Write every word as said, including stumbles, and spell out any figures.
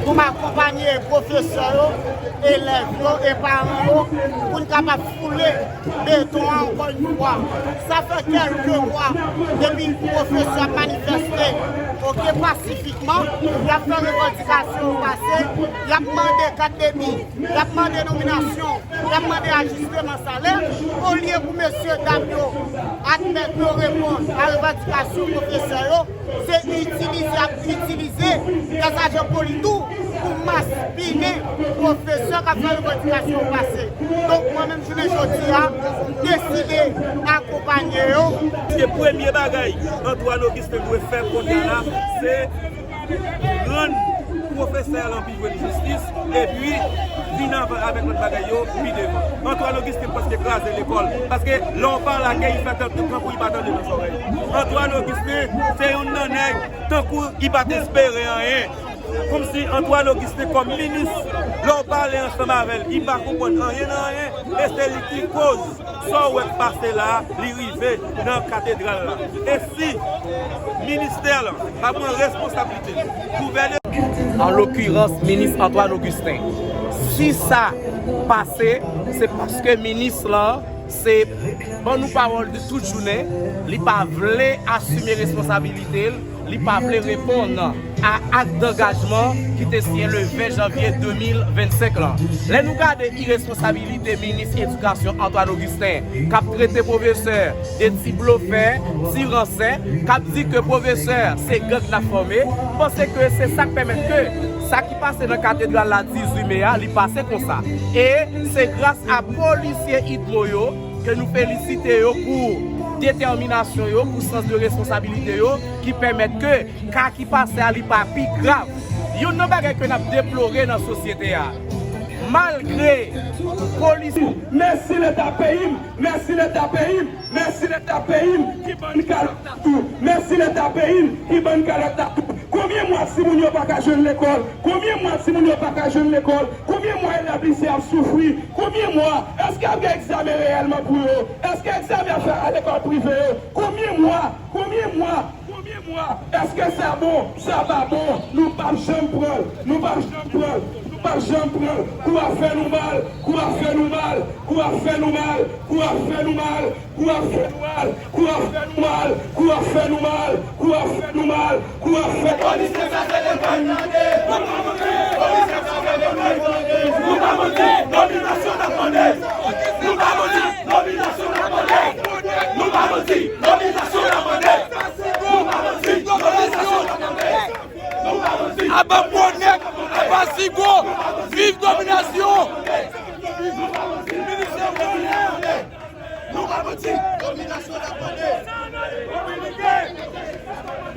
Pou m akonpanye pwofesè yo, elèv yo e paran yo pou n kapab foule beton an ankò yon fwa. Sa fè kèlke mwa depi pwofesè ap manifeste, oke, pasifikman, y ap fè revandikasyon yo pase, y ap mande kat debi, y ap mande nominasyon, y ap mande ajisteman salè, olye pou mesye dam yo admèt yo reponn a revandikasyon pwofesè yo, se itilize, y ap itilize Gaz Ajan Poli tou pou maspinen pwofesè k ap fè revandikasyon yo pase. Donk, mwen menm, jounen jodi a, m deside akonpanye yo. Paske premye bagay Antoine Augustin dwe fè kounye a la, se rann pwofesè lan pi jwenn jistis, epi vin anvan avèk lòt bagay yo pi devan. Antoine Augustin prèske kraze lekòl, paske lè w pale ak li, li fè tankou, tankou li pa tande nan zòrèy. Antoine Augustin se youn nan nèg tankou li pa t espere anyen. Kòmsi Antoine Augustin kòm minis, lè w pale ansanm avè l, li pa konprann anyen nan anyen, e se li ki koz sa w wè k pase la, li rive nan katedral la. E si ministè lan pa pran responsablite l, gouvènman, an lokirans, minis Antoine Augustin, si sa pase, se paske minis lan se ban nou pawòl de tout jounen, li pa vle asime responsabilite l, li pa vle reponn a ak dangajman ki te siyen le ven janvye de mil vennsenk lan. Lè nou gade iresponsabilite minis edikasyon Antoine Augustin, k ap trete pwofesè de ti blofè, ti ransè, k ap di ke pwofesè se gang n ap fòme, m panse ke se sa k pèmèt ke sa ki pase nan katedral la dizuit me a, li pase konsa. E se gras a polisye UDMO yo, ke nou felisite yo pou detèminasyon yo, pou sans de responsabilite yo, ki pèmèt ke ka ki pase a, li pa pi grav. Youn nan bagay ke n ap deplore nan sosyete a, malgre polis. Mèsi Leta peyi m, mèsi Leta peyi m, mèsi Leta peyi m ki ban n kalòt tatou, mèsi Leta peyi m ki ban n kalòt tatou. Konbyen mwa timoun yo pa ka jwenn lekòl? Konbyen mwa timoun yo pa ka jwenn lekòl? Konbyen mwa elèv lise ap soufri? Konbyen mwa? Èske ap gen egzamen reyèlman pou yo? Èske egzamen ap fèt a lekòl prive yo? Konbyen mwa? Konbyen mwa? Konbyen mwa? Èske sa bon? Sa pa bon. Nou p ap janm pran l. Nou p ap janm pran l. Nou p ap janm pran l. Kou ap fè nou mal. Kou ap fè nou mal. Kou ap fè nou mal. Kou ap fè nou mal. Kou ap fè nou mal. Kou ap fè nou mal. Kou ap fè nou mal. Kou ap fè. Polis te kraze lekòl. Nou pa mande. Polis te kraze lekòl. Nou pa mande. Nominasyon n ap mande. Nou pa mande. Nominasyon n ap mande. Nou pa mande. Nominasyon n ap mande. Nou pa mande. Nominasyon n ap mande. Nou pa mande. Aba Bonèk, aba Sigo, viv dominasyon. Nou pa mande. Minis Antoine. Nou pa manti. Dominasyon n ap mande.